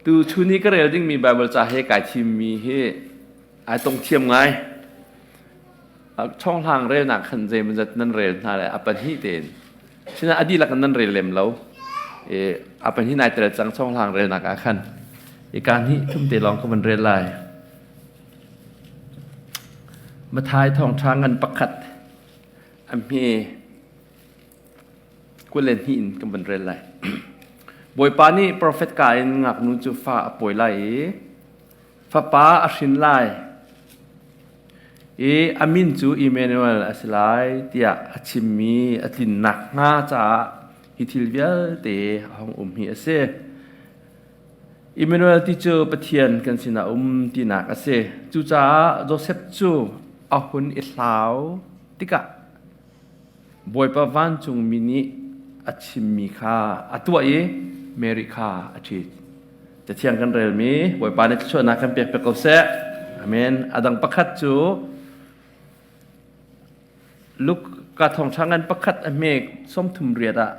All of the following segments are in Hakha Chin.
Tu chun i ka rel dingmi Baibal ca he kai thimmi hi ai tong thiam ngai. Chonghlang relnak khan zeimawzat nan rel hna le a pahnih tein. Sinain a dihlak in nan rel lem lo. I a pahnih nai tel cang chonghlang relnak ah khan. I ka hnih thum te lawng ka van rel lai. Mathai thawngṭha ngan pakhat a hme 22 in kan van rel lai. Bawipa nih profet ka in ngaknu cu fa a pawi lai i fapa a hrin lai i a min cu Emmanuel a si lai tiah a chimmi a tlin nakhnga caah hi thil vialte a hung um hi a si. Emmanuel ti cu Pathian kan sinah um tinak a si. Cucaah Josef cu a hun i hlau tikah Bawipa vancungmi nih a chimmi kha a tuah i Mary kha a ṭhit. Cathiang kan relmi Bawipa nih thluachuahnak kan pek piak ko seh. Amen. A dang pakhat cu Luka thawngṭha ngan pakhat a hme 38 ah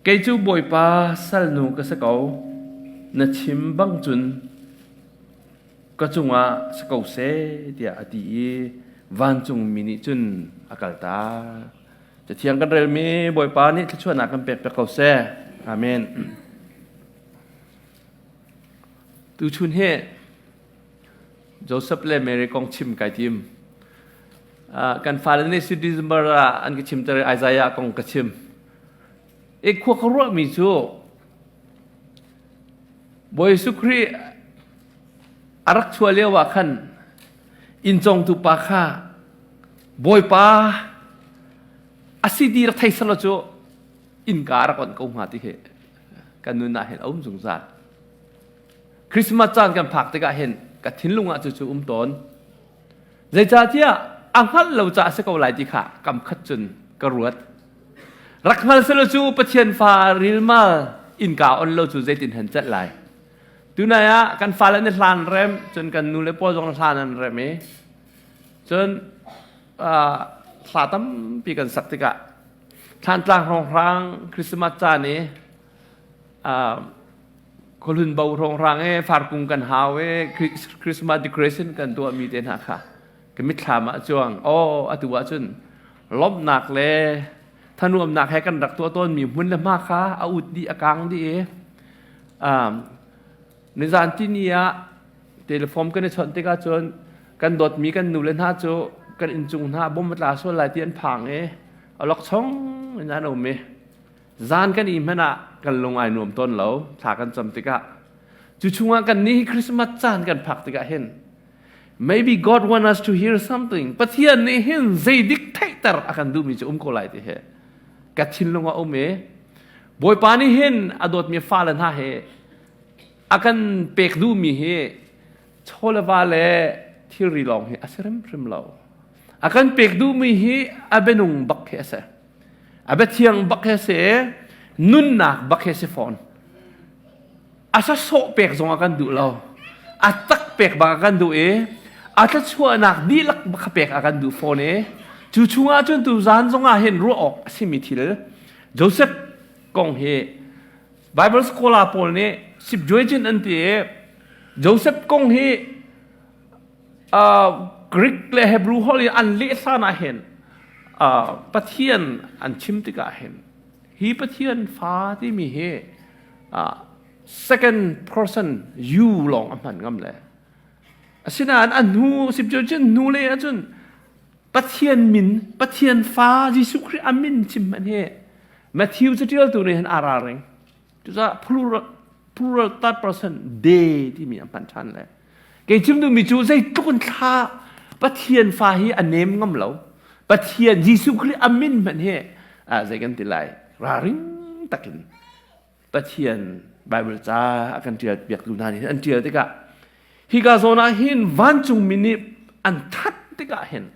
Kei cu Bawipa salnu ka si ko, na chim bang cun ka cungah si ko seh tiah a ti i vancungmi nih cun a kaltak. Cathiang kan relmi Bawipa nih thluachuahnak kan pek piak ko seh. Amen. Tuchun hi Joseph le Mary kong chim kai tim. Kan fale nih si December ah an ka chimter Isaiah kong ka chim. I khua ka ruahmi cu Bawi Jesuh Khrih a rak chuah lio ah khan inn congtu pa kha Bawipa a si ti rak thei selaw cu innka a rak onh ko hnga ti hi kan nun ah hin a um zungzal. Christmas caan kan phak tikah hin ka thinlung ah cucu um tawn. Zeicahtiah a hngalh lo caah a si ko lai ti kha kam khat cun ka ruat. Rak hngal selaw cu Pathian fa rilmal innka on lo cu zeitin hen celh lai. Tunai ah kan fale nih hlan rem, cun kan nu le pawl zong hlan an rem i cun hla tampi kan sak tikah Thlantlang hrawnghrang Christmas caan i khualhun bo hrawnghrang i farkung kan hau i Christmas decoration kan tuahmi te hna kha ka mitthlam ah cuang. Aw atu ah cun lawmhnak le thanuamnak he kan rak tuah tawnmi hmun le hma kha a ut dih a kang dih i nizan tini ah telephone kan i chawnh tikah cun kan dawtmi kan nu le hna cu kan inncung hna bom a tla sual lai ti an phang i a lok chong in an um i zan kan i hmanh ah kan lung ai nuam tawn lo thla kan cam tikah. Cu chungah kan nih Christmas caan kan phak tikah hin maybe God want us to hear something. Pathian nih hin zeidik theihter a kan duhmi cu um ko lai ti hi ka thinlung a um i Bawipa nih hin a dawtmi fale hna he a kan pek duhmi hi chaw le va le thilri lawng hi a si hrimhrim lo. A kan pek duhmi hi a bianung bak hi a si. A biathiang bak hi a si. Nunnak bak hi a si fawn. A sasawh pek zong a kan duh lo. A tak pek bak a kan duh i a thluachuahnak dihlak bak pek a kan duh fawn i cu chungah cun tu zan zongah hin ruah awk a simi thil Joseph kong hi Bible scholar pawl nih Septuagint an ti i Joseph kong hi Greek le Hebrew holh i an leh hlan ah hin Pathian an chim tikah hin hi Pathian fa timi hi second person you lawng a hman ngam le asinain a hnu Septuagint hnu le ahcun Pathian min Pathian fa Jesuh Khrih a min chim hmanh hi Matthew catialtu nih hin aa ralring. Cucaah plural plural third person they timi a hman ṭhan le kei chim duhmi cu zeitluk in thla Pathian fa hi a nem ngam lo. Pathian Jesuh Khrih a min hmanh hi zei kan ti lai ralring takin Pathian Bible ca a kan ṭial piaktu hna nih an ṭial tikah hika zawn ah hin vancungmi nih an that tikah hin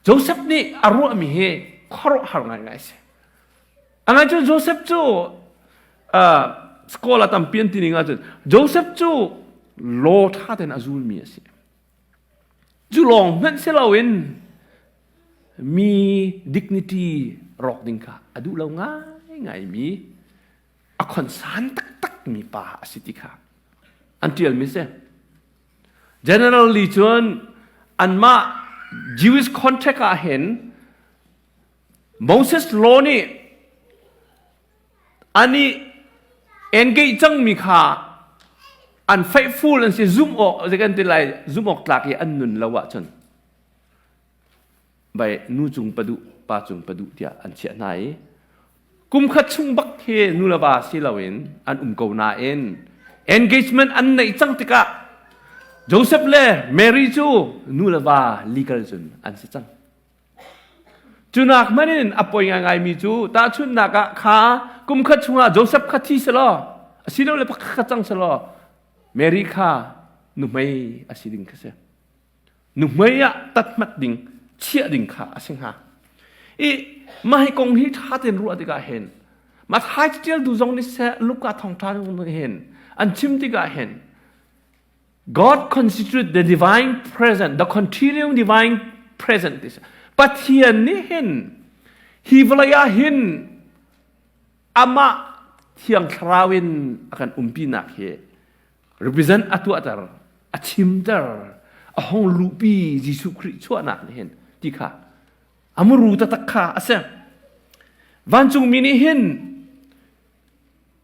Joseph nih a ruahmi hi khuaruahhar ngaingai a si. A ngai cu Joseph cu scholar tampi an ti ning ahcun Joseph cu law ṭha tein a zulmi a si. Cu lawng hmanh si loin mi dignity rawk ding kha a duh lo ngaingaimi a khonsan taktakmi pa a si ti kha. An ṭialmi si. Generally cun anmah Jewish contract ah hin Moses law nih an i engage cangmi kha an faithful an si zumh awk zei kan ti lai zumh awk tlak i an nun lo ahcun bai nu cung paduh pa cung paduh tiah an chiah hna i kum khat chung bak khi nu le va si loin an um ko nain engagement an neih cang tikah Joseph le Mary cu nu le va legal cun an si cang. Cunak hmanh in a poi ngaingaimi cu tahchunhnak ah kha kum khat chungah Joseph kha thi selaw asilole pakhat kha cang selaw Mary kha nuhmei a si ding kha si. Nuhmei ah tathmat ding chiah ding kha a si hnga. I mah hi kong hi ṭha tein ruah tikah hin Matthai caṭialtu zong nih seh Luka thawngṭha zong nih hin an chim tikah hin God constitute the divine presence, the continuing divine presence. Pathian nih hin hi vawlei ah hin amah thiang thlarau in a kan umpinak hi represent a tuahter, a chimter, a hong luhpi Jesuh Khrih chuahnak nih hin ti kha a muru taktak kha a si. Vancungmi nih hin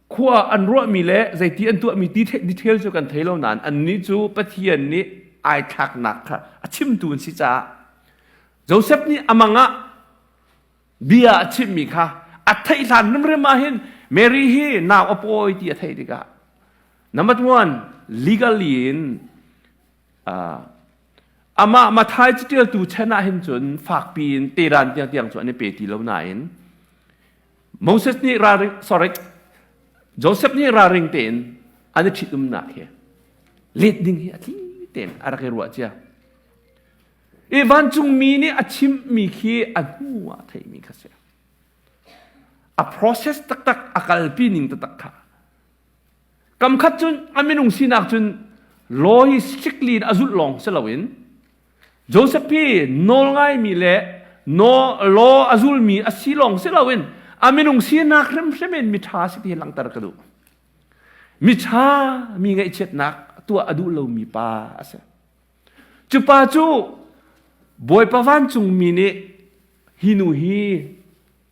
khua an ruahmi le zeiti an tuahmi detail cu kan thei lo nain annih cu Pathian nih ai thlaknak kha a chimtu an si caah Joseph nih a mang ah bia a chimmi kha a theih hlan hrimhrim ah hin Mary hi nau a pawi ti a theih tikah number one legally in uh, amah Mathai catialtu chan ah hin cun fakpi in teran tiang tiang cu an i pe ti lo nain Moses nih ralring sorry Joseph nih ralring tein an i ṭhitumnak hi let ding hi a thli tein a rak i ruah cia. I vancungmi nih a chimhmi khi a hnu ah theihmi kha si. A process taktak a kalpi ning taktak kha. Kamkhat cun a minung sinak cun law hi strictly in a zulh lawng si loin Joseph hi nawlngaimi le law a zulmi a si lawng si loin a minung sinak hrimhrim in miṭha si ti hi langhter ka duh. Miṭha mi ngaihchiatnak tuah a duh lomi pa a si. Cu pa cu Bawipa vancungmi nih hi nu hi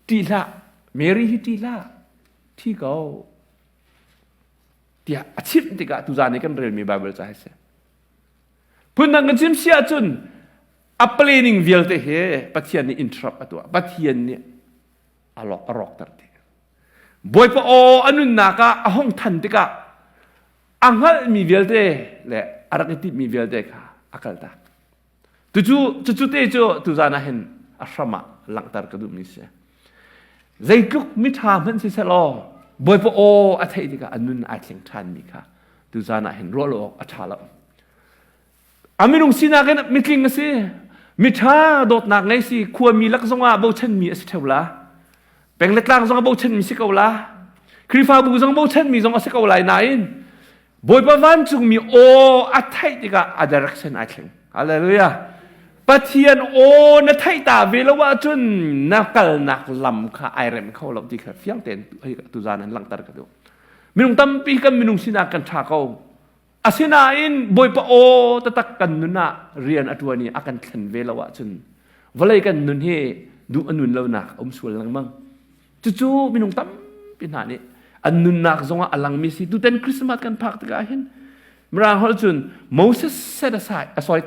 ṭih hlah, Mary hi ṭih hlah, thi ko tiah a chimh tikah tuzaan i kan relmi Baibal ca hi si. Phundang kan chim si ahcun a planning vialte hi Pathian nih interrupt a tuah. Pathian nih a lok a rawkter dih. Bawipa aw a nunnak ah a hong than tikah a hngalhmi vialte le a rak i timhmi vialte kha a kaltak. Tucu cucu te cu tuzan ah hin a hram ah langhter ka duhmi si. Zeitluk miṭha hmanh si selaw Bawipa aw a theih tikah a nun ai thleng ṭhanmi kha tuzan ah hin ruah lo awk a ṭha lo. A minung sinak in mitling a si. Miṭha dawtnak ngei si khuami lak zongah bochanmi a si ṭheu la. Peng le tlang zong a bochanmi si ko la. Khrihfabu zong bochanmi zong a si ko lai nain Bawipa vancungmi aw a theih tikah a direction ai thleng. Hallelujah. Pathian aw na theih ta ve lo ahcun na kalnak lam kha ai rem kho lo ti kha fiang tein tuzan an langhter ka duh. Minung tampi kan minung sinak kan ṭha ko. Asinain Bawipa aw taktak kan nun ah rian a ṭuan i a kan thlen ve lo ahcun vawlei kan nun hi duh a nun lonak a um sual lengmang. Cucu minung tampi hna nih an nunnak zongah a langmi si. Tutan Christmas kan phak tikah hin Mirang holh cun Moses set aside, uh, sorry,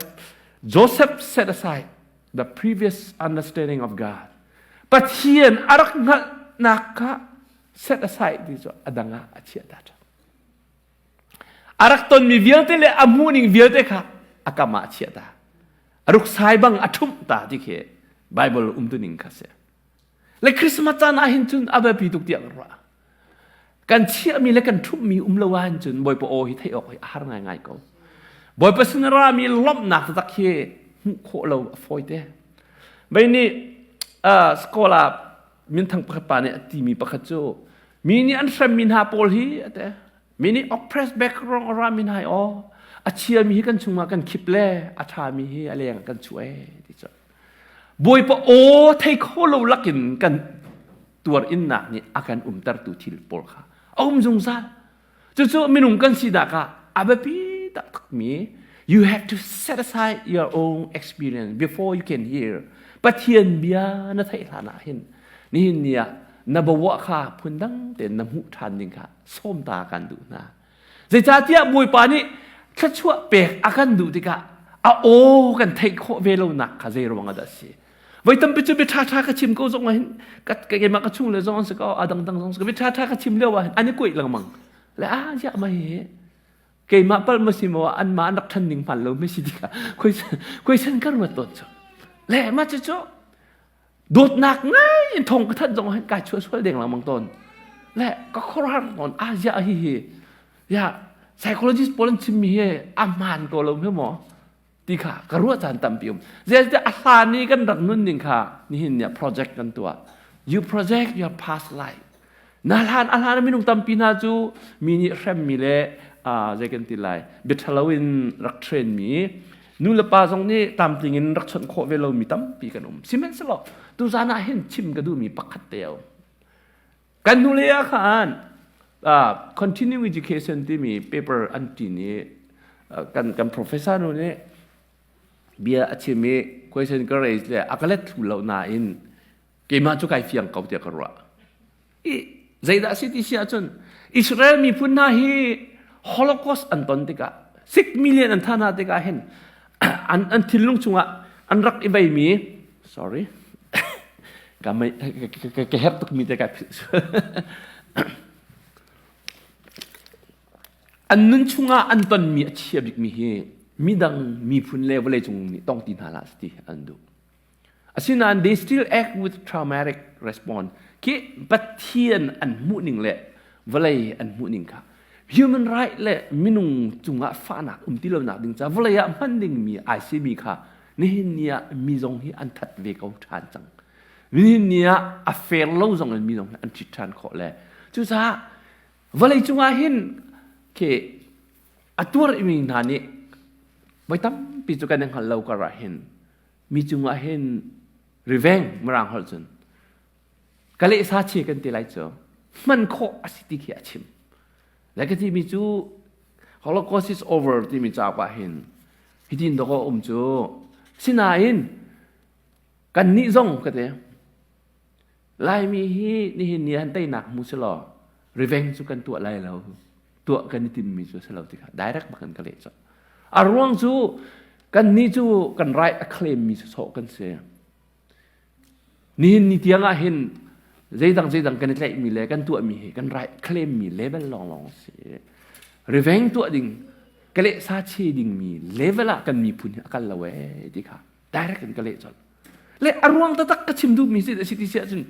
Joseph set aside the previous understanding of God. Pathian a rak hngalhnak kha set aside ti cu a dang ah a chiah ta ṭhan. A rak tonmi vialte le a hmuhning vialte kha a kam ah a chiah ta. A ruksai bang a ṭhumh ta ti khi Bible umtuning kha si. Le Christmas caan ah hin cun a biapi tuk tiah ka ruah. Kan chiahmi le kan ṭhumhmi um lo ahhin cun Bawipa aw hi theih awk hi a har ngaingai ko. Bawipa sin a rami lawmhnak taktak hi hmuh khawh lo a fawi te. Mei nih uh, school ah minthang pakhat pa nih a timi pakhat cu mi nih an hremmi hna pawl hi ate mi nih oppress background a rami hna hi aw a chiami hi kan chungah kan khip le a ṭhami hi a leng kan chuah e ti cu Bawipa aw thei kho lo lakin kan tuar innak nih a kan umtertu thil pawl kha a um zungzal. Cucu minung kan sinak ah A biapi taktakmi you have to set aside your own experience before you can hear. Pathian bia na theih hlan ah hin nihin ni ah na bawah kha phundang tein na hmuh ṭhan ding kha sawm ta kan duh hna. Zeicahtiah Bawipa nih thluachuah pek a kan duh tikah a aw kan theih khawh ve lonak kha zei ruang ah dah a si? Voi tampi cu bia ṭhaṭha ka chim ko zong ah hin ka keimah ka chung le zong an si ko a dangdang zong si ko bia ṭhaṭha ka chim lio ah hin an i kuih lengmang. Le ah ziah ma hi keimah palh ma si maw anmah an rak ṭhan ning hman lo mi si tikah khuaisan ka ruat tawn cu. Le mah cucu dawtnak ngai in thong ka thanh zong ah kai chuah sual deng lengmang tawn. Le ka khuaruahhar tawn ah ziah hi hi ya psychologist pawl an chimmi hi a hmaan ko lo hme maw ti kha ka ruah caan tampi um. Zeicahtiah a hlan i kan rak nun ning kha nihin ni ah project kan tuah. You project your past life. Na hlan a hlan minung tampi hna cu mi nih hremmi le zei kan ti lai biaṭhalo in rak train mi nu le pa zong nih tlamtling in rak chawnh khawh ve lomi tampi kan um. Sihmanhsehlaw tuzaan ah hin chim ka duhmi pakhat te a um. Kan hnulei ah khan continuing education timi paper an ṭin i kan kan professor nu nih bia a chim i question ka raise le a ka let thlu lo nain keimah cu kai fiang ko tiah ka ruah. I zeidah a si ti si ahcun Israel miphun hna hi Holocaust an ton tikah 6 million an thah hna tikah hin an an thinlung chungah an rak i veimi sorry ka mei ka herh tukmi te ka an nun chungah an tonmi a chia bikmi hi midang miphun le vawleicung nih tong ti hna hlah ti an duh Asinain they still act with traumatic response. Khi Pathian an hmuhning le vawlei an hmuhning kha human right le minung cungah fahnak um ti lonak ding ca vawlei ah hman dingmi ai simi kha nihin ni ah mi zong hi an that ve ko ṭhan cang. Nihin ni ah a fair lo zong in mi zong hi an ṭhit ṭhan khawh le cucaah vawlei cungah hin khi a tuar mi hna nih voi tampi cu kan i hngal lo kar ah hin mi cungah hin revenge mirang holh cun ka leh sa che kan ti lai cu hman khawh a si ti khi a chim le ka timi cu holocaust is over timi cauk ah hin hitin dawk a um cu sinain kan nih zong ka ti Laimi hi nihin ni han teinak hmu si law revenge cu kan tuah lai lo tuah kan i timmi cu si lo ti kha direct bak in ka leh cawh a ruang cu kan nih cu kan right a claim mi sawh kan si nihin ni tiang ah hin zeidang zeidang kan i tlaihmi le kan tuahmi hi kan right claim mi level lawnglawng si revenge tuah ding ka leh sa che ding mi level ah kan miphun hi a kal lo ee ti kha direct in ka leh colh le a ruang taktak ka chim duhmi si si ti si ahcun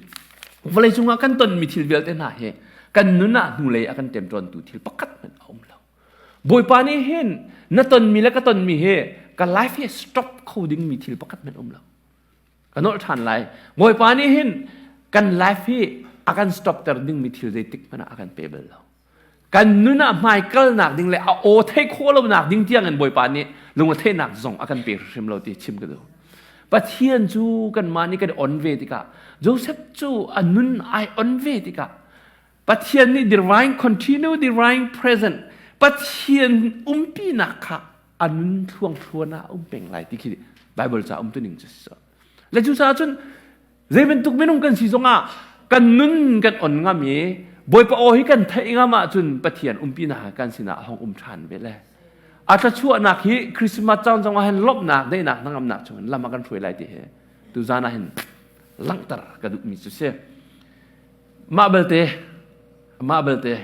vawlei cungah kan tonmi thil vialte hna hi kan nun ah hnulei a kan ṭemṭawntu thil pakhat hmanh a um lo Bawipa nih hin na tonmi le ka tonmi hi ka life hi stop kho dingmi thil pakhat hmanh um lo ka nolh ṭhan lai Bawipa nih hin kan life hi a kan stop ter dingmi thil zeitik hmanh ah a kan pe bal lo kan nun ah hmaikalnak ding le a aw theih khawh lonak ding tiang in Bawipa nih lung a theihnak zong a kan pe hrim lo ti chim ka duh. Pathian cu kanmah nih kan on ve tikah Joseph cu a nun ai on ve tikah Pathian nih divine continue divine present Pathian umpinak kha a nun thluangthluan ah um peng lai ti khi Bible ca um tu ning cu si. Le cucaah cun Zei bantuk minung kan si zongah kan nun kan on ngam i Bawipa aw hi kan theih ngam ahcun Pathian umpinak kan sinah a hong um ṭhan ve le. A thluachuahnak hi Christmas caan zongah hin lawmhnak daihnak hnangamnak chungin lam a kan hruai lai ti hi tuzaan ah hin langhter ka duhmi cu si. Mah belte mah belte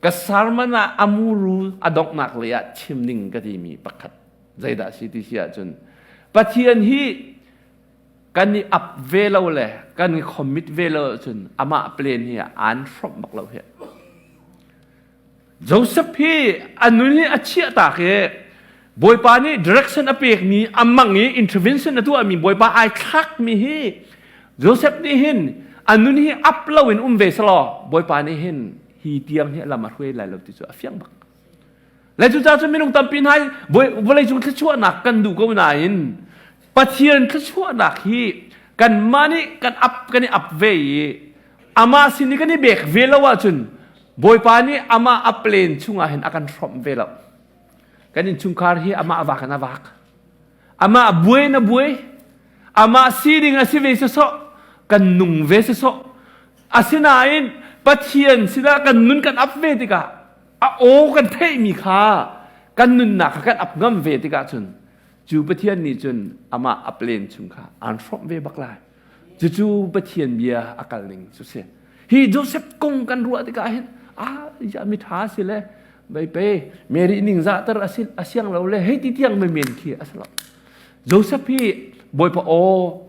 ka sermon ah a muru a donghnak lei ah chim ding ka timi pakhat zeidah si ti si ahcun Pathian hi kan i ap ve lo le kan i commit ve lo ahcun amah plan hi aan hrawmh bak lo hi. Joseph hi a nun hi a chiah tak i Bawipa nih direction a pekmi a mang i intervention a tuahmi Bawipa ai thlakmi hi Joseph nih hin a nun hi ap lo in um ve selaw Bawipa nih hin hi tiang hi a lam a hruai lai lo ti cu a fiang bak. Le cucaah cun minung tampi hna vawleicung thluachuahnak kan duh ko nain Pathian thluachuahnak hi kanmah nih kan ap kan i ap ve i amah sin i kan i bek ve lo ahcun. Bawipa nih amah a plan chungah hin a kan hrawmh ve lo. Kan innchungkhar hi amah vak in a vak. Amah buai in a buai. Amah sining a si ve sawsawh. Kan nung ve sawsawh. Asinain Pathian sinah kan nun kan ap ve tikah a aw kan theihmi kha kan nunnak kha kan ap ngam ve tikah cun cu Pathian nih cun amah a plan chung kha aan hrawmh ve bak lai. Cucu Pathian bia a kal ning cu si. Hi Joseph kong kan ruah tikah hin ah ya mi tha si le bai pe Mary ning zahter a siang lo le hei ti tiang men khi a si lo. Joseph hi Bawipa aw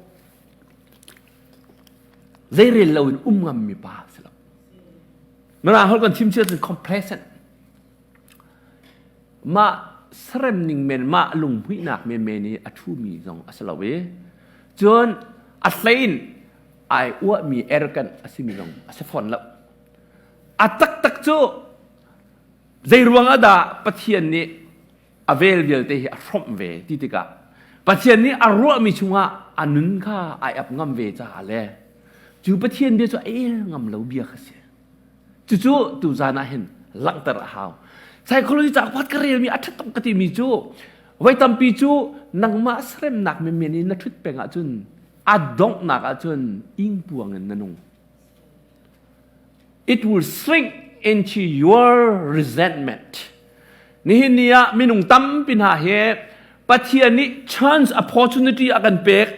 zeirel lo in um ngam mi pa si lo. Mirang holh kan chim cia cun complacent. Mah sarem ning men mah lunghmuihnak menmen i a ṭhumi zong a si lo i cun a hlein ai uahmi arrogant a simi zong a si fawn lo. A taktak cu zei ruang ah dah Pathian nih a vel vialte hi a hrawmh ve ti tikah Pathian nih a ruahmi chungah a nun kha ai ap ngam ve caah le cu Pathian bia cu a el ngam lo bia kha si. Cucu tuzan ah hin langhter a hau. Psychology cauk pakhat ka relmi a ṭha tuk ka timi cu voi tampi cu nangmah seremnak menmen in na ṭhut peng ahcun a donghnak ahcun ingpuang in na nung. It will shrink into your resentment. Nihin ni ah minung tampi hna hi Pathian nih chance opportunity a kan pek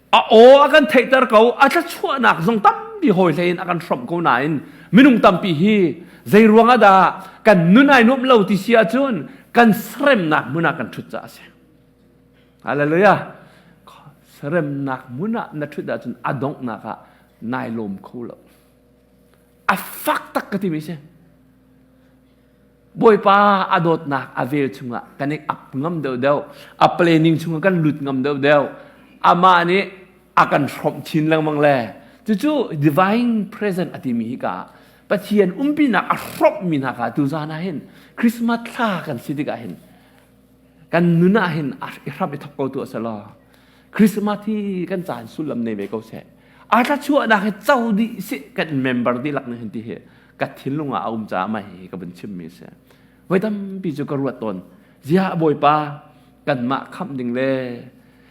a aw a kan theihter ko a thluachuahnak zong tampi hawi hlei in a kan hrawmh ko nain minung tampi hi zei ruang ah dah kan nun ai nuam lo ti si ahcun kan seremnak hmun ah kan ṭhut caah a si hallelujah seremnak hmun ah na ṭhut ahcun a donghnak ah nai lawm kho lo a fak tak ka timi si Bawipa a dawtnak a vel chungah kan i ap ngam deuhdeuh, a planning chungah kan lut ngam deuhdeuh. Amah nih a kan hrawmh chin lengmang le cucu divine present a timi hi ka Pathian umpinak a hrawmhmi hna kha tuzan ah hin Christmas thla kan si tikah hin kan nun ah hin i hram i thok ko tu a si lo. Christmas hi kan caan sullam nei ve ko seh. A thluachuahnak hi co dih sih kan member dihlak nih hin ti hi ka thinlung ah a um caah mah hi ka vun chimmi a si. Voi tampi cu ka ruat tawn. Ziah Bawipa kanmah khamh ding le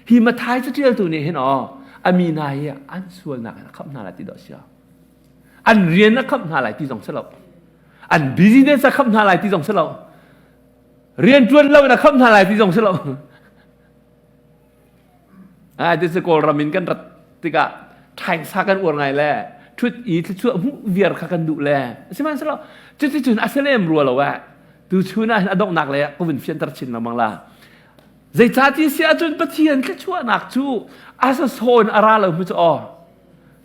hi Mathai caṭialtu nih hin aw a mi hna hi an sualnak in a khamh hna lai ti dawh si An rian a khamh hna lai ti zong si lo. An business a khamh hna lai ti zong si lo. Rian ṭuan lo in a khamh hna lai ti zong si lo. Ai ti si Kawlram in kan rat tikah ṭhaingsa kan uar ngai le ṭhut i thluachuah hmuh viar kha kan duh le sihmanhsehlaw cuticun a si lem rua lo eh tuchun ah hin a donghnak le ka vun fianter chin lengmang la zeicahti si ahcun Pathian thluachuahnak cu a sasaw in a ra lo mu cu aw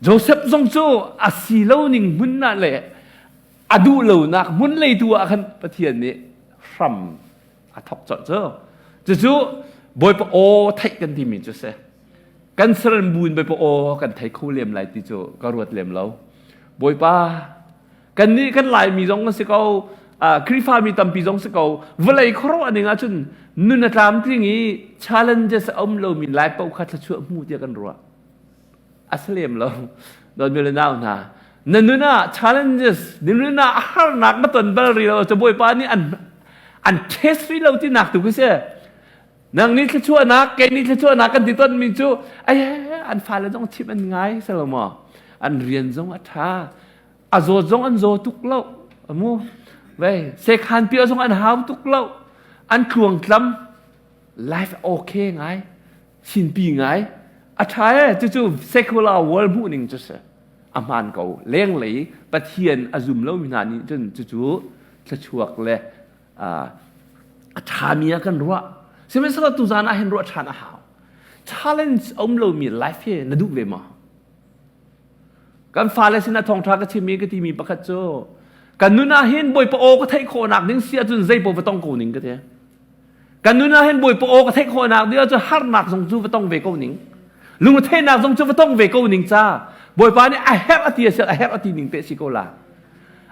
Joseph zong cu a si lo ning hmun ah le a duh lonak hmun lei tu ah khan Pathian nih hram a thok colh cu cucu bawipa aw theih kan timi cu si kan saran bu in bawipa aw kan thei kho lem lai ti cu ka ruat lem lo bawipa kan nih kan laimi zong kan si ko Khrihfa mi tampi zong si ko vawlei khuaruah ning ahcun nun a tlamtling i challenges a um lomi lai paoh kha thluachuah hmu tiah kan ruah a si lem lo dawtmi le nau hna na nun ah challenges na nun ah harnak na ton bal rih lo cu bawipa nih an an test rih lo ti nak tu khi si nang nih thluachuahnak kei nih thluachuahnak kan ti ton mi cu ai an fale zong chim an ngai selo maw an rian zong a tha a zawt zong an zaw tuk lo amu vei sekhan pia zong an hau tuk lo an tluang tlam life okay ngai sinpi ngai a ṭha e cucu secular world hmuh ning cu si a hmaan ko lenglei pathian a zum lomi hna nih cun cucu thluachuak le a ṭhami ah kan ruah sihmanhsehlaw tuzan ah hin ruah ṭhan a hau challenge a um lomi life hi na duh ve maw kan fale sinah thawngṭha ka chimmi ka timi pakhat cu kan nun ah hin bawipa aw ka theih khawhnak ding si ahcun zei paoh va tong ko ning ka ti Kan nun ah hin Bawipa aw ka theih khawhnak ding ahcun harnak zong cu va tong ve ko ning. Lungretheihnak zong cu va tong ve ko ning ca. Bawipa nih a herh a ti a si a herh a ti ning te si ko la.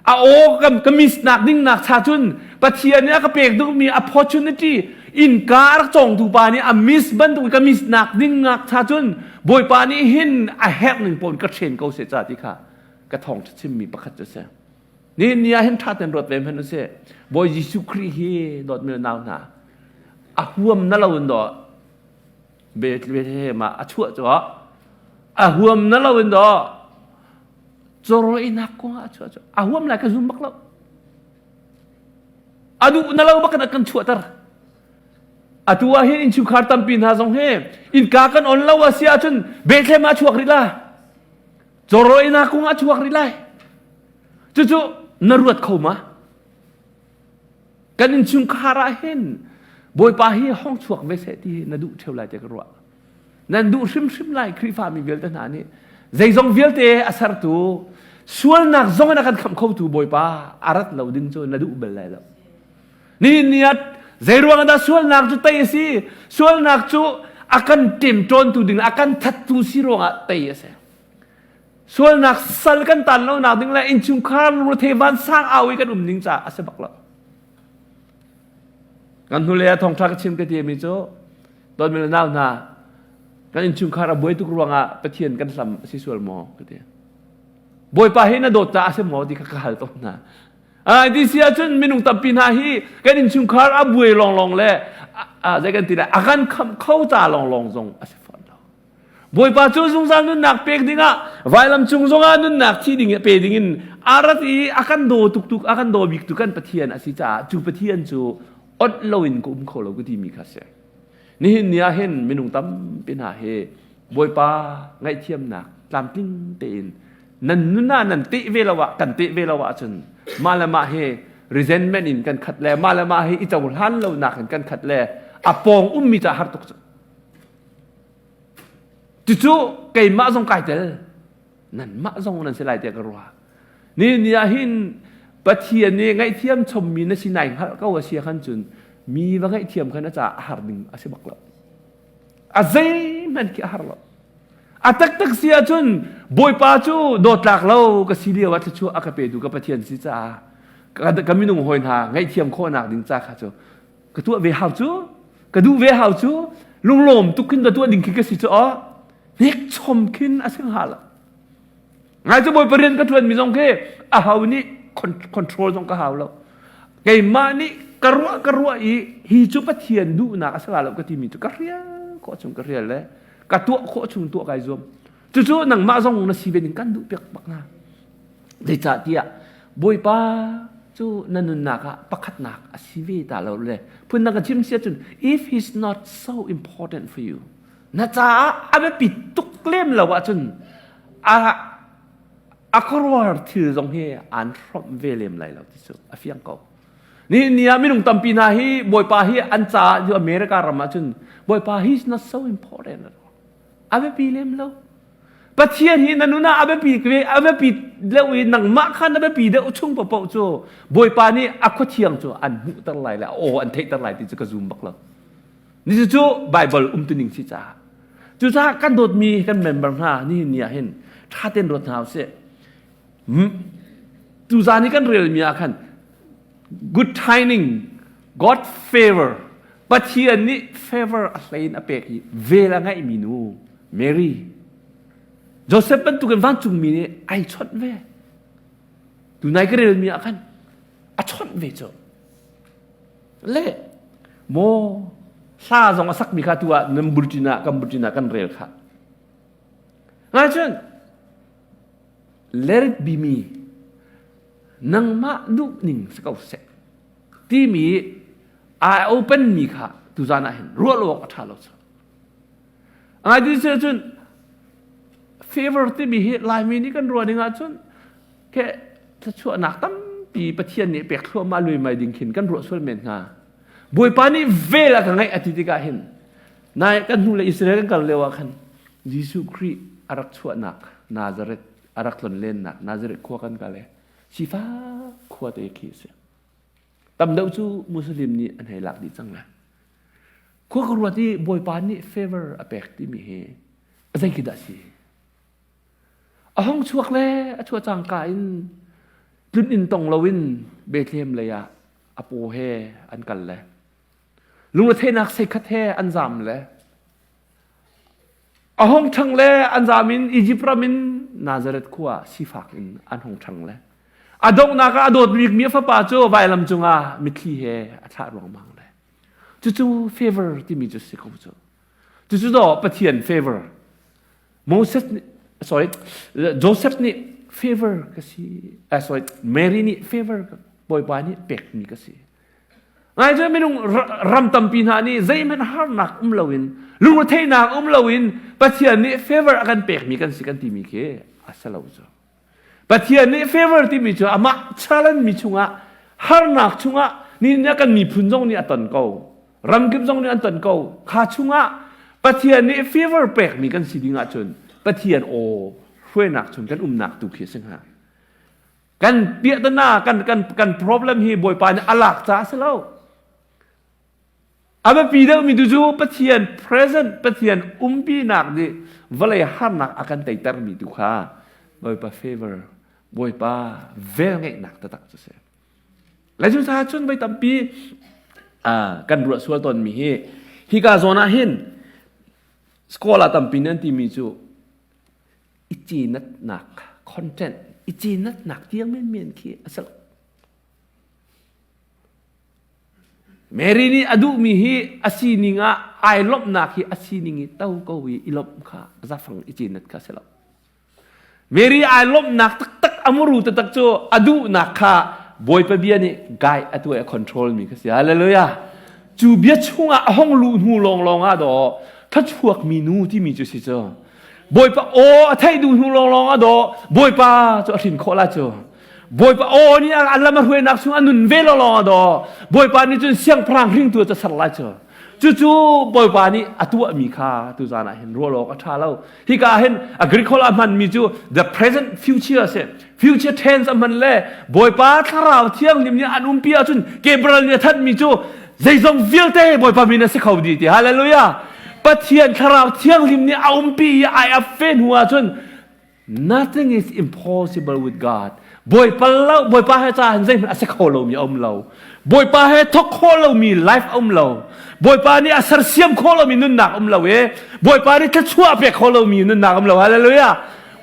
A aw ka, ka miss nak ding nak cha cun Pathian nih a ka pek duhmi opportunity innka a rak cawngtu pa nih a miss bantuk ka miss nak ding nak cha cun Bawipa nih hin a herh ning pawn ka hren ko se ca ti kha ka thawng chimmi pakhat cu si. Ni ni ah hin ṭha ten ruat ve hmanh usih. Bawi Jesuh Khrih hi dawtmi nau hna a huam na lo in dawh Bethlehem ah a chuah cu a huam na lo in dawh cawrawinak kong ah a chuah cu a huam lai ka zum bak lo. A duh na lo bak in a kan chuahter. Atu ah hin innchungkhar tampi hna zong hi innka kan on lo a si ahcun Bethlehem ah a chuak rih la. Cawrawinak kong ah a chuak rih lai. Cucu na ruat kho ma? Kan innchungkhar ah hin Bawipa hi hong chuak ve seh ti na duh ṭheo lai tiah ka ruah. Nan duh hrimhrim lai Khrihfami vialte hna nih zeizong vialte a sertu sualnak zong in a kan khamh khotu Bawipa a rat lo ding cu na duh bal lai lo. Nihin ni ah zeiruang dah sualnak cu tei a si? Sualnak cu a kan ṭemṭawntu ding a kan thattu si ruangah tei a si. Sualnak sal kan tan lonak ding le innchungkhar lungrethe vansang au i kan um ding caah a si bak lo. Kan hnulei ah thawngṭha ka chim ka timi cu dawtmi le nau hna kan innchungkhar a buai tuk ruangah Pathian kan hlam a si sual maw ka ti. Bawipa hi na dawt caah a si maw ti kha ka hal tawn hna. Ti si ahcun minung tampi hna hi kan innchungkhar a buai lawnglawng le zei kan ti lai a kan khamh kho ca lawnglawng zong a si fawn lo. Bawipa cu zungzal nunnak pek dingah vailam cung zongah nunnak thi ding pe dingin a rat i a kan daw tuk tuk a kan daw bik tu kan Pathian a si caah cu Pathian cu onh loin ka um kho lo ka timi kha si. Nihin ni ah hin minung tampi hna hi Bawipa ngaihthiamnak tlamtling tein nan nun ah nan teh ve lo ah kan teh ve lo ahcun mah le mah hi resentment in kan khat le mah le mah hi i cohlan lonak in kan khat le a pawng ummi ca har tuk cu. Cucu keimah zong kai tel nanmah zong nan si lai tiah ka ruah. Ni ni ah hin Pathian nih ngaihthiam chommi na si nai hngalh ko a si khan cun mi va ngaihthiam khan a caah a har ding a si bak lo. A zeihmanh khi a har lo. A taktak si ahcun Bawipa cu dawtlak lo ka si lio ah thluachuah a ka petu ka Pathian si caah ka minung hawi hna ngaihthiam khawhnak ding ca kha cu ka tuah ve hau cu ka duh ve hau cu lunglawm tuk khin ka tuah ding khi ka si cu aw hnek chom khin a si hnga lo ngai cu bawipa rian ka ṭuan mi zong khi a hau nih control zong ka hau lo keimah nih ka ruah ka ruah i hi cu pathian duhnak a si lo ka timi cu ka rial khawh chung ka rial le ka tuah khawh chung tuah kai zuam cucu nangmah zong na si ve ning kan duh piak bak na Zeicahtiah Bawipa cu na nunnak ah pakhatnak a si ve ta lo le phundang ka chim si ahcun if he's not so important for you na caah a biapi tuk lem lo ahcun a a khuaruahhar thil zong hi aan hrawmh ve lem lai lo ti cu a fiang ko. Ni ni ah minung tampi hna hi Bawipa hi an caah cu America ram ahcun Bawipa he is not so important at all. A biapi lem lo. Pathian hi na nun ah a biapi a biapi deuh i nangmah kha na biapi deuh chung paohpaoh cu Bawipa nih a khuathiang cu an hmuhter lai le a aw an theihter lai ti cu ka zum bak lo. Ni cu Bible umtuning si caah. Cucaah kan dawtmi kan member hna nihin ni ah hin ṭha tein ruat hna usih. Tuzaan i kan relmi ah khan good tiding God favor Pathian nih favor a hlei in a pek i vel a ngeihmi nu Mary Joseph bantukin vancungmi nih ai chawnh ve. Tunai ka relmi ah khan a chawnh ve cu. Le maw hla zong a sakmi kha tu ah nan bulletin ah kan bulletin ah kan rel kha. Ngai cun let it be me nangmah duh ning si ko seh timi ai open mi kha tuzan ah hin ruah lo awk a ṭha lo cu. Ngai ti si cun favor timi hi Laimi nih kan ruah ning ahcun ke thluachuahnak tampi Pathian nih pek thluahmah luimai ding khin kan ruah sual men hnga. Bawipa nih vel a ka ngeih a ti tikah hin nai kan hnu le Israel kan kal lio ah khan Jesuh Khrih a rak chuahnak Nazareth a rak tlonlennak Nazareth khua kan kal i sifak khua te khi a si. Tam deuh cu Muslim nih an hei lak dih cang lai. Khua ka ruat i Bawipa nih favor a pek timi hi zei khi dah si? A hong chuak le a chuah cangka in tlun inn tong loin Bethlehem lei ah a paw he an kal le lungretheihnak seikhat he an zam le a hong ṭhang le an zam in Egypt ram in Nazareth khua sifak in an hong ṭhang le. A donghnak ah a dawt bikmi a fapa cu vailam cungah mitthli he a thlah ruangmang le. Cucu favor timi cu si ko cu. Cucu daw Pathian favor. Moses nih sorry Joseph nih favor ka si uh, sorry Mary nih favor Bawipa nih pekmi ka si. Ngai cu minung ram tampi hna nih zeihmanh harnak um loin lungretheihnak um loin Pathian nih favor a kan pekmi kan si kan timi khi a si lo cu. Pathian nih favor timi cu amah challenge mi chungah harnak chungah ni nih kan miphun zong nih a ton ko ramkip zong nih an ton ko kha chungah Pathian nih favor pekmi kan si ding ahcun Pathian aw hruainak chung kan umnak tu khi a si hnga kan piahtana kan kan kan problem hi Bawipa nih a lak ca a si lo A biapi deuhmi tu cu Pathian present, Pathian umpinak nih vawlei harnak a kan teitermi tu kha Bawipa favor, Bawipa velngeihnak taktak cu si. Le cu caah cun voi tampi kan ruah sual tawnmi hi hika zawn ah hin scholar tampi nih an timi cu i cinatnak content i cinatnak tiang menmen khi a si lo. Mary nih a duhmi hi a sining ah ai lawmhnak hi a sining i to ko i i lawmh kha zafang i cinat kha si lo. Mary ai lawmhnak taktak a muru taktak cu a duhnak kha Bawipa bia nih guide a tuah a control mi kha si. Hallelujah. Cu bia chungah a hong luh hnu lawnglawng ah daw thluachuak mi nu timi cu si cu. Bawipa aw a theih duh hnu lawnglawng ah daw Bawipa cu a hrin khawh la cu. Bawipa aw nih a lam a hruainak chung a nun ve lawlaw a daw. Bawipa nih cun siangpahrang hringtu cu ser lai cu. Cucu Bawipa nih a tuahmi kha tuzan ah hin ruah awk a ṭha lo. Hika ah hin a Greek holh a hmanmi cu the present future a si. Future tense a hman le Bawipa thlarau thianghlim nih an umpi ahcun Gabriel nih a thanhmi cu zeizong vialte Bawipa min a si kho dih ti. Hallelujah! Pathian thlarau thianghlim nih a umpi i ai ap ve hnu ahcun Nothing is impossible with God. Bawipa lo, Bawipa he ca hin zeihmanh a si kho lomi a um lo. Bawipa he thawk khawh lomi life a um lo. Bawipa nih a sersiam khawh lomi nunnak um lo i Bawipa nih thluachuah a pek khawh lomi nunnak um lo. Hallelujah.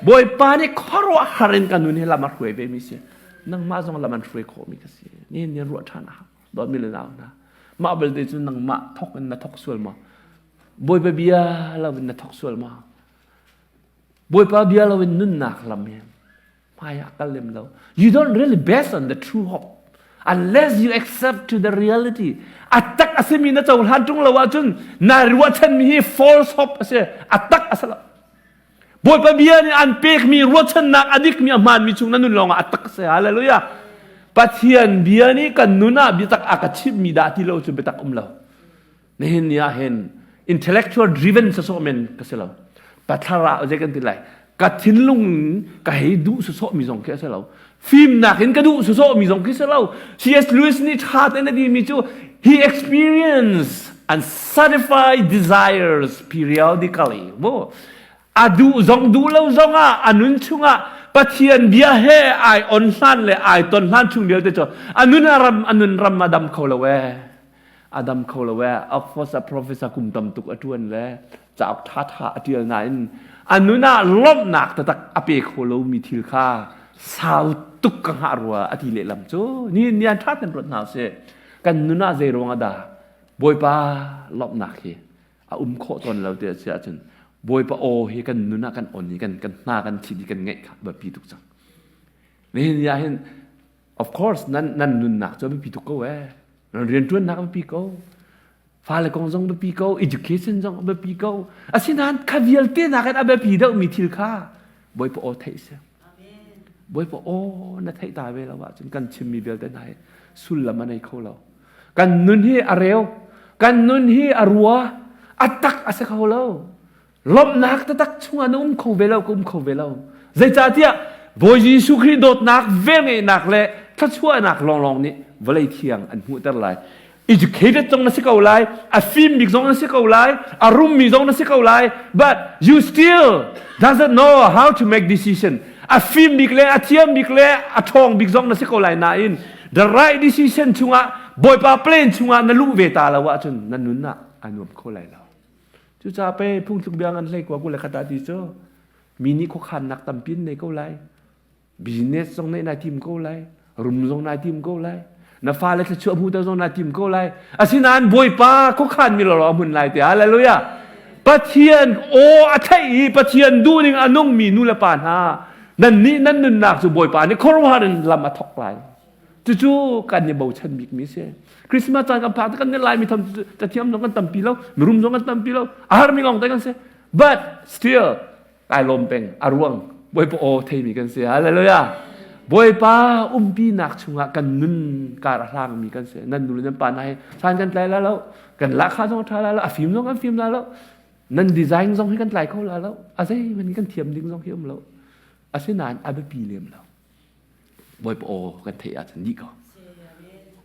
Bawipa nih khuaruahhar in kan nun hi lam a hruai ve mi si. Nangmah zong lam an hruai khawhmi ka si. Ni ni ruah ṭhan a hau. Dawtmi le nau hna. Mah belte cu nangmah thawk in na thawk sual maw? Bawipa bia lo in na thawk sual maw? Bawipa bia loin nunnak lam hi hmai ah kal lem lo. You don't really based on the true hope unless you accept to the reality. A tak a simi na cohlan ṭung lo ahcun na ruahchanmi hi false hope a si. A tak a si lo. Bawipa bia nih an pekmi ruahchannak a dikmi a hmaanmi chung na nun lawngah a tak a si. Hallelujah. Pathian bia nih kan nun ah biatak a ka chimhmi dah ti lo cu biatak um lo. Nihin ni ah hin intellectual driven sawsawh men ka si lo. Pathlara zei kan ti lai. Ka thinlung ka hei duh sawsawh mi zong khi a si lo. Fimnak in ka duh sawsawh mi zong khi si lo. C.S. Lewis nih ṭha tein a timi cu he experienced unsatisfied desires periodically. Wo a duh zong duh lo zong ah a nun chungah Pathian bia he ai on hlan le ai ton hlan chung vialte cu a nun a ram a nun ram a dam kho lo ee. A dam kho lo ee. Oxford ah professor kum tam tuk a ṭuan le cauk ṭhaṭha a ṭial nain a nun ah lawmhnak taktak a pe kho lomi thil kha sau tuk ka hngah rua a ti lehlam cu ni nian ṭha ten ruat hna usih. Kan nun ah zei ruang ah dah Bawipa lawmhnak hi a um khawh tawn lo ti a si ahcun Bawipa aw hi kan nun ah kan on i kan kan hna kan thit i kan ngaih kha biapi tuk cang. Nihin ni ah hin of course nan nan nunnak cu a biapi tuk ko ee. Nan rianṭuannak a biapi ko. Fale kong zong biapi ko, education zong a biapi ko. Asinain kha vialte nakin a biapi deuhmi thil kha Bawipa aw theih si. Bawipa aw na theih ta ve lo ahcun kan chimmi vialte hna hi sullam a nei kho lo. Kan nun hi a reu, kan nun hi a rua, a tak a si kho lo. Lawmhnak taktak chungah na um kho ve lo, ka um kho ve lo. Zeicahtiah Bawi Jesuh Khrih dawtnak, velngeihnak le thluachuahnak lawnglawng nih vawlei thiang an hmuhter lai. Educated zong na si ko lai, a fim bik zong na si ko lai, a rummi zong na si ko lai, but you still doesn't know how to make decision. A fim bik le a thiam bik le a ṭhawng bik zong na si ko lai nain the right decision chungah Bawipa plan chungah na luh ve ta lo ahcun na nun ah a nuam kho lai lo. Cucaah pei phungthluk bia ngan hlei kua 21 ah ti cu mi nih khuakhannak tampi an nei ko lai. Business zong neih nai tim ko lai. Rum zong nai tim ko lai. Na fale thluachuah hmuhter zong nai tim ko lai. Asinain Bawipa khuakhan mi lawlaw a hmun lai te. Hallelujah. Pathian aw a theih i Pathian duhning a nungmi nu le pa hna nan nih nan nunnak cu Bawipa nih khuaruahhar in lam a thawk lai. Cucu kan i bochan bikmi si. Christmas caan kan phak kan Laimi tham cathiam zong kan tampi lo, mirum zong kan tampi lo, a harmi lawng te kan si. But still kai lawm peng a ruang Bawipa aw theimi kan si. Hallelujah. Bawipa umpinak chungah kan nun kar a hlangmi kan si. Nan nu le nan pa hna hi san kan tlai la lo, kan lahkhah zong a ṭha la lo, a fim zong kan fim la lo, nan design zong hi kan tlai kho la lo, a zeihmanh kan thiam ding zong hi um lo. Asinain a biapi lem lo. Bawipa aw kan theih ahcun dih ko.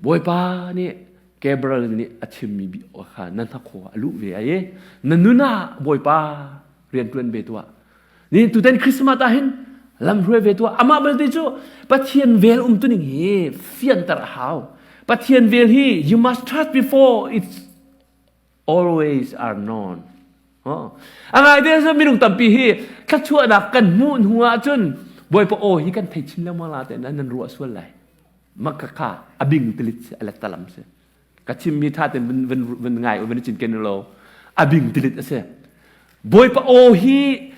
Bawipa nih Gabriel nih a chimmi bi aw kha na hnakhaw a luh ve ai na nun ah Bawipa rian ṭuan ve tuah. Ni tutan Christmas ah hin lam hruai ve tuah. Amah belte cu Pathian vel um tuning hi fianter a hau. Pathian vel hi you must trust before it's always are known. A ngai te cu minung tampi hi thluachuahnak kan hmuh hnu ahcun Bawipa aw hi kan thei chin lengmang la te nan ruah sual lai. Maka kha a bing tilit si a lettalam si. Ka chimmi tha ten vun vun vun ngai vun cin ken lo a bing tilit a si. Bawipa aw hi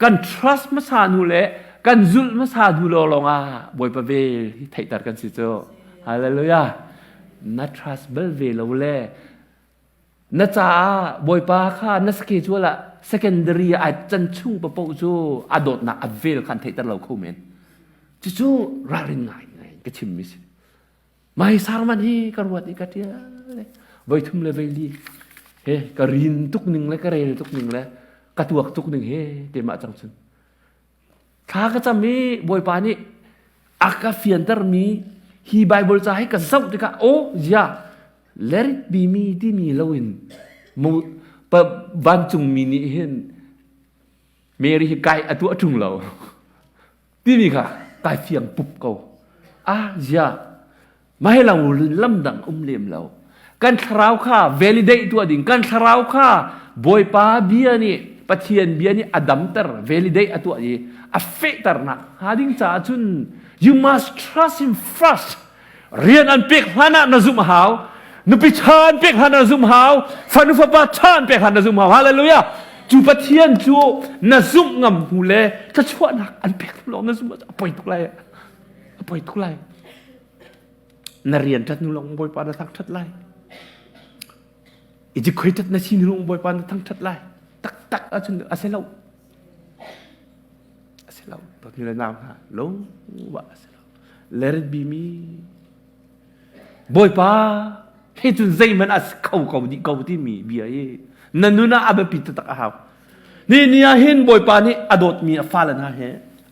kan trust hmasa hnu le kan zulh hmasa hnu lawng ah Bawipa vel hi theihter kan si cu. Hallelujah. Na trust bal ve lo le na caah Bawipa kha na schedule ah secondary ai can chung papoh cu a dawtnak a vel khan theihter lo kho men. Cucu ralrin ngai ngai ka chimmi si. Mai sarman hi ka ruat i ka ṭial voi thum le voi li he ka rin tuk ning le ka rel tuk ning le ka tuak tuk ning he te mah cang cun thla ka cam i Bawipa nih a ka fiantermi hi Bible ca hi ka zoh tikah oh ya let it be me timi loin vancungmi nih hin Mary hi kai a tuah ṭung lo timi kha kai fiang pup ko ah zia mah lang lam dang um lem lo kan thlarau kha validate tuah ding kan thlarau kha bawipa bia nih pathian bia nih a damter validate a tuah i a fehternak hnga ding caah cun you must trust him first rian an pek hlan ah na zumh hau nupi ṭha an pek hlan na zumh hau fanu fapa ṭha an pek hlan na zumh hau hallelujah cu pathian cu na zumh ngam hnu le thluachuahnak an pek lawng na zumh a poi tuk lai a poi tuk lai na rian ṭhat hnu lawng bawipa na thangṭhat lai i khoi ṭhat na si hnu lawng bawipa na thangṭhat lai taktak ahcun a si lo a si lo dawtmi le nau hna lung wa a si lo let it be me Bawipa he cun zeihmanh a si kho ko dih ko timi bia hi na nun ah a biapi taktak a hau ni ni ah hin Bawipa nih a dawtmi a fale hna he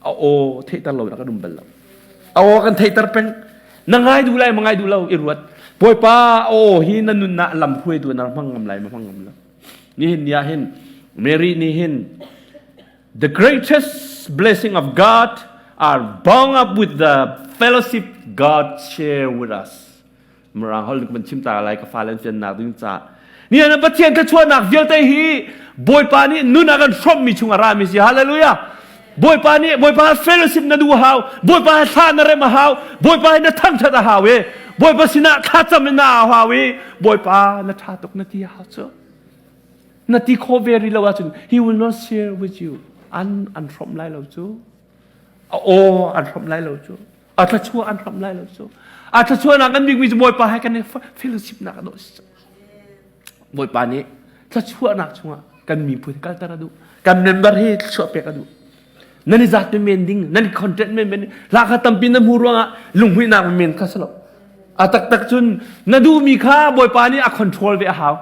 a aw theihter lo in a kan um bal lo a aw kan theihter peng na ngai duh lai ma ngai duh lo i ruat Bawipa a aw hi na nun ah lam hruaitu na hmang ngam lai ma hmang ngam lo nihin ni ah hin Mary nih hin The greatest blessing of God are bound up with the fellowship God share with us. Mirang holh kan chim ta lai ka fale an fiannak ding ca. Ni an Pathian thluachuahnak vialte hi Bawipa nih nun a kan hrawmmi chung a rami si. Hallelujah. Bawipa nih Bawipa fellowship na duh hau. Bawipa thla na rem a hau. Bawipa hi na thangthat a hau i Bawipa sinah thlacam in na au hau i Bawipa na tha tuk na ti hau cu. Na ti khawh ve rih lo ahcun he will not share with you. An an hrawmh lai lo cu. A aw an hrawmh lai lo cu. A thluachuah an hrawmh lai lo cu. A thluachuahnak kan bikmi cu Bawipa he kan i fellowship nak a dawh si. Bawipa nih thluachuahnak chungah kan miphun kalter a duh. Kan member hi thluachuah pek a duh. Nan i zat men ding, nan i content men men hla kha tampi na hmu ruangah lunghmuihnak men kha si lo. A taktak cun na duhmi kha Bawipa nih a control ve a hau.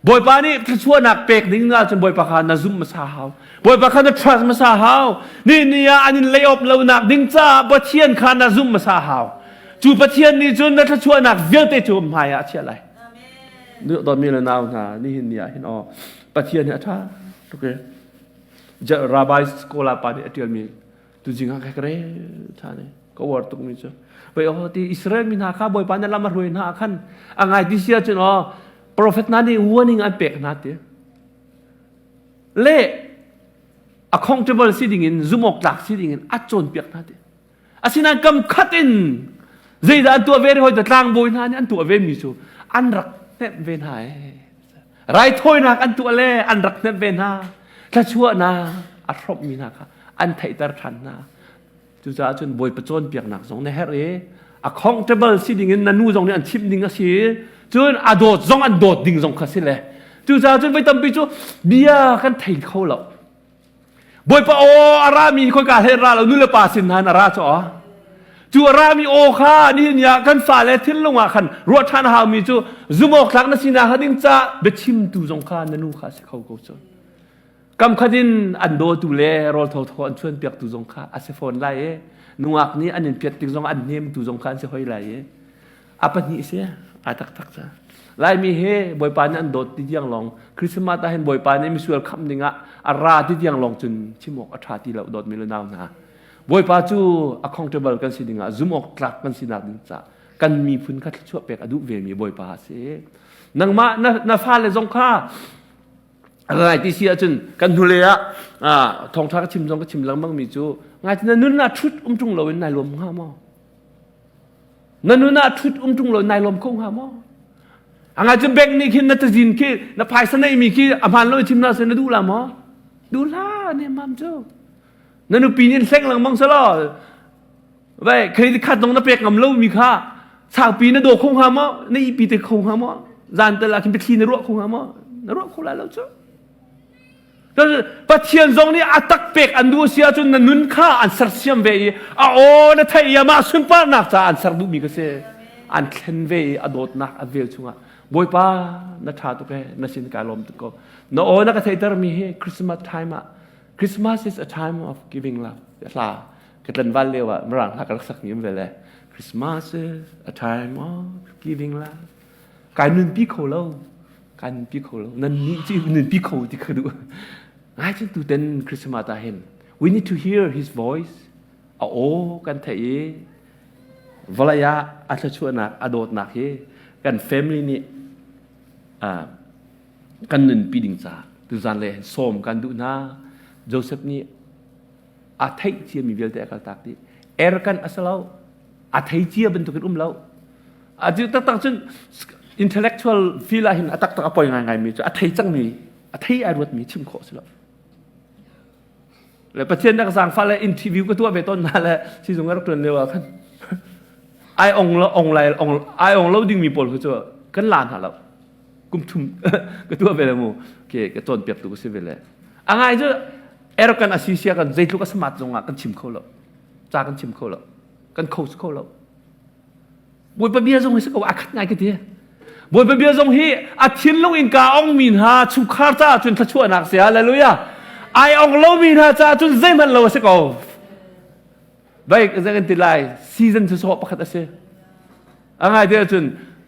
Bawipa nih thluachuahnak pek ding ahcun Bawipa kha na zumh hmasa hau. Bawipa kha na trust hmasa hau. Ni ni ah an in lay off lonak ding caah Pathian kha na zumh hmasa hau. Cu Pathian nih cun na thluachuahnak vialte cu hmai ah a chiah lai. Dawtmi le nau hna nihin ni ah hin aw Pathian hi a ṭha tuk e. Rabbi Scholar pa nih a ṭialmi tuzing ah ka rel ṭhan i ka uar tukmi cu pei aw ti Israel mi hna kha Bawipa nih lam a hruai hna ah khan a ngai ti si ahcun aw profet hna nih warning an pek hna ti le accountable si ding in zumh awk tlak si ding in a cawnpiak hna ti. Asinain kam khat in zeidah an tuah ve hoi te tlangbawi hna nih an tuah ve mi cu an rak hnemh ve hna ee. Raithawinak an tuah le an rak hnemh ve hna. Thluachuahnak a hrawmhmi hna kha an theihter ṭhan hna. Cucaah cun Bawipa cawnpiaknak zong na herh i accountable si ding in na nu zong nih an chimh ding a si i cun a dawt zong an dawt ding zong kha si le cucaah cun voi tampi cu bia kan thei kho lo. Bawipa aw a rami khoika hlei ra lo nu le pa sin han a ra cu aw. Cu a rami aw kha nihin ah kan fale thinlung ah khan ruah ṭhan a haumi cu zumawk tlak na sinak ding ca biachimtu zong kha na nu kha a si kho ko cu. Kam khat in an dawtu le rawl thotho an chuanpiaktu zong kha a si fawn lai i nungak nih an in piat tik zong an hnemtu zong kha an si hoi lai i a pahnih si a taktak ca Laimi he Bawipa nih an dawt ti tiang lawng Christmas ah hin Bawipa nih misual khamh ding ah a ra ti tiang lawng cun chim awk a ṭha ti lo dawtmi le nau hna Bawipa cu accountable kan si ding ah zum awk tlak kan sinak ding ca kan miphun kha thluachuah pek a duh ve mi Bawipa a si nangmah na, na fale zong kha ngai ti si ahcun kan hnulei ah thawngṭha ka chim zong ka chim lengmang mi cu ngai ti na nun ah ṭhut um ṭung loin nai lawm hnga maw na nun ah ṭhut um ṭung loin nai lawm kho hnga maw a ngai cu bank nih khin na cazin khi na phaisa neihmi khi a hmaan lo chim na se na duh la maw duh la ne mam cu na nupi nih hleng lengmang selaw Vai credit card dong na pek ngam lo mi kha sangpi na daw kho hnga maw na ipi te kho hnga maw zan tel ah khin biathli na ruah kho hnga maw na ruah kho lai lo cu Pathian zong nih a tak pek an duh si ahcun na nun kha an sersiam ve i a aw na theih i amah sunparnak caah an ser duhmi ka si an thlen ve i a dawtnak a vel chungah Bawipa na ṭha tuk e na sin kai lawm tuk ko na aw na ka theihter mi hi Christmas time ah Christmas is a time of giving love hla ka tlanval lio ah mirang hla ka rak sak mi um ve le Christmas is a time of giving love kai nunpi kho lo kai nunpi kho lo nan nih ci nunpi kho ti ka duh ngai cun tu ten Christmas ah hin we need to hear his voice a aw kan theih i vawlei ah a thluachuahnak a dawtnak hi kan family nih kan nunpi ding ca tuzan le sawm kan duh hna Joseph nih a theih ciami vialte a kaltak dih erkan a si lo a thei cia bantukin um lo a cu taktak cun intellectual feel ah hin a taktak a poi ngaingai mi cu a thei cangmi a thei ai ruatmi chim khawh si lo le pathian nak zaangfah le interview ka tuah ve tawn hna le sizung a rak tuan lio ah khan ai ong lo ong lai ong ai ong lo dingmi pawl cu kan la hna lo kum thum ka tuah ve le mu ke ka cawnpiak tu ka si ve le a ngai cu Erkan a si sia kan zeitluk a smart zongah kan chim kho lo. Ca kan chim kho lo. Kan coach kho lo. Bawipa bia zong hi si ko a khat ngai ka ti. Bawipa bia zong hi a thinlung in ka ong mi hna chungkhar caah cun thluachuahnak si hallelujah. Ai ong lo mi hna caah cun zeihmanh lo a si ko. Vai zei kan ti lai season cu sawh pakhat a si. A ngai te cun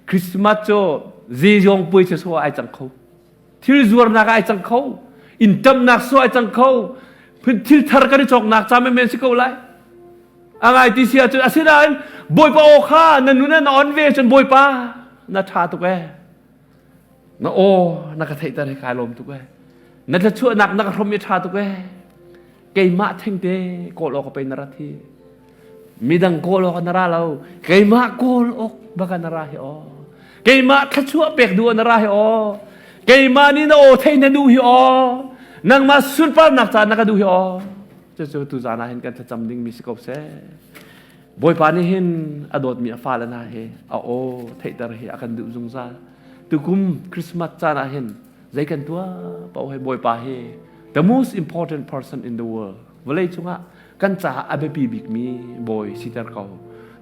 Christmas cu zeizong puai cu sawh ai cang kho. Thil zuarnak ah ai cang kho. Inn ṭamnak sawh ai cang kho. Thil thar kan i cawknak ca menmen si ko lai. A ngai ti si ahcun asinain Bawipa aw kha na nun ah na on ve cun Bawipa na ṭha tuk ee. Na aw na ka theihter hi kai lawm tuk ee. Na thluachuahnak na ka hrawm i ṭha tuk ee. Keimah thengte kawl awk pei na rat hi. Midang kawl awk na ra lo. Keimah kawl awk baka na ra hi aw. Keimah thluachuah pek duh na ra hi aw. Keimah nih na aw thei na duh hi aw. Nangmah sunparnak ca na ka duh hi aw. Cucu tu zan ah hin kan thlacam ding mi si ko seh. Bawipa nih hin a dawtmi a fale hna hi a aw theihter hi a kan duh zungzal. Tukum Christmas caan ah hin zei kan tuah paoh hi Bawipa hi the most important person in the world vawlei cungah kan caah a biapi bikmi bawi siter ko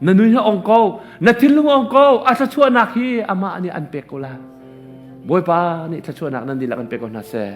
na nun hi ong ko na thinlung ong ko a thluachuahnak hi amah nih an pek ko la Bawipa nih thluachuahnak nan dihlak an pek ko hna seh.